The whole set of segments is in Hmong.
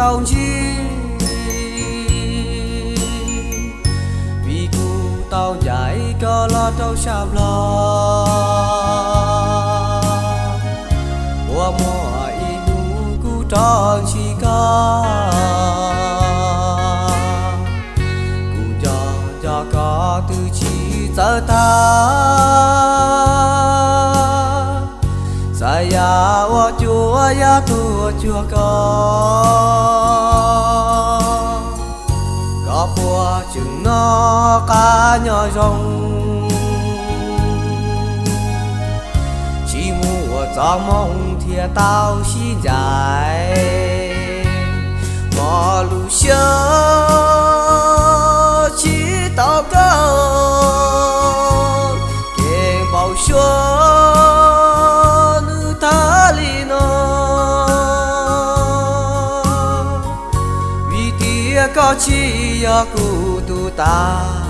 tau ntsib, vim kuv tau ncaim koj los rau sab Nplog, ua muaj ib hnub kuv rov ntsib koj. Kuv nco nco koj twb tsis txawj tag, xav yam ua cuab yam tuag cuag koj. Koj puas tseem noj qab nyob zoo, tsis muaj txoj hmoo thiaj tau sib ncaim. Hmo lub sij hawm tsis tau koj, kev npau suav nws tag li no, vim tias koj tsis yog kuv tus tas.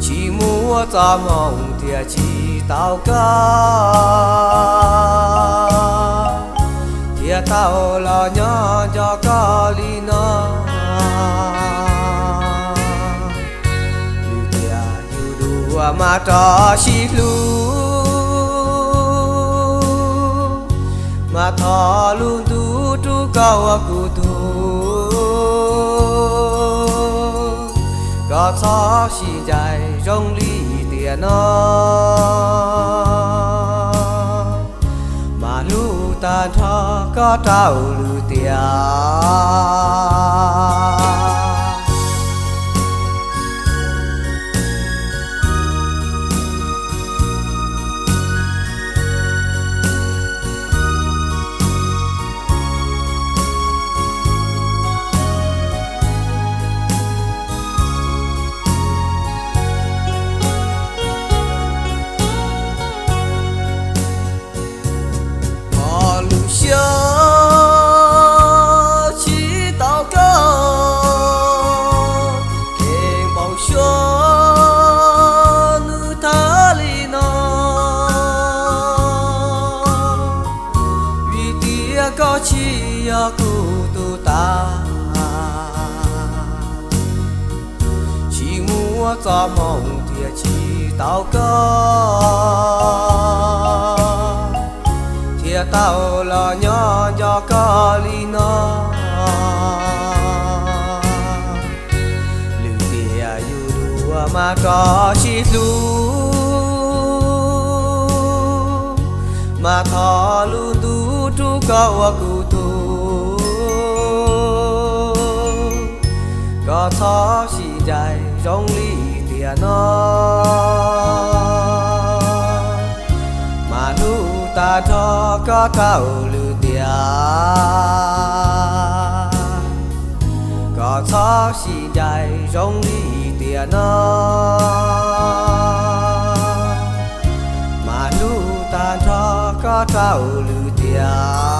Tsis muaj txoj hmoo thiaj tsis tau koj, thiaj tau los nyob nco koj li no. Lwm tiam yus dua mas rov sib hlub, mas thov lub ntuj rub koj ua kuv tug. Koj txhob sib ncaim zoo li tiam no, mas hlub tag nrho koj rau lwm tiam. Hmo lub sij hawm tsis tau koj, kev npau suav nws tag li no, vim tias koj tsis yog kuv tus tas. Tsis muaj txoj hmoo thiaj tsis tau koj, thiaj tau los nyob nco koj li no. Lwm tiam yus dua mas rov sib hlub, mas thov lub ntuj rub koj ua kuv tug. Koj txhob sib ncaim zoo li tiam no, mas hlub tag nrho koj rau lwm tiam. Koj txhob sib ncaim zoo li tiam no, mas hlub tag nrho koj rau lwm tiam.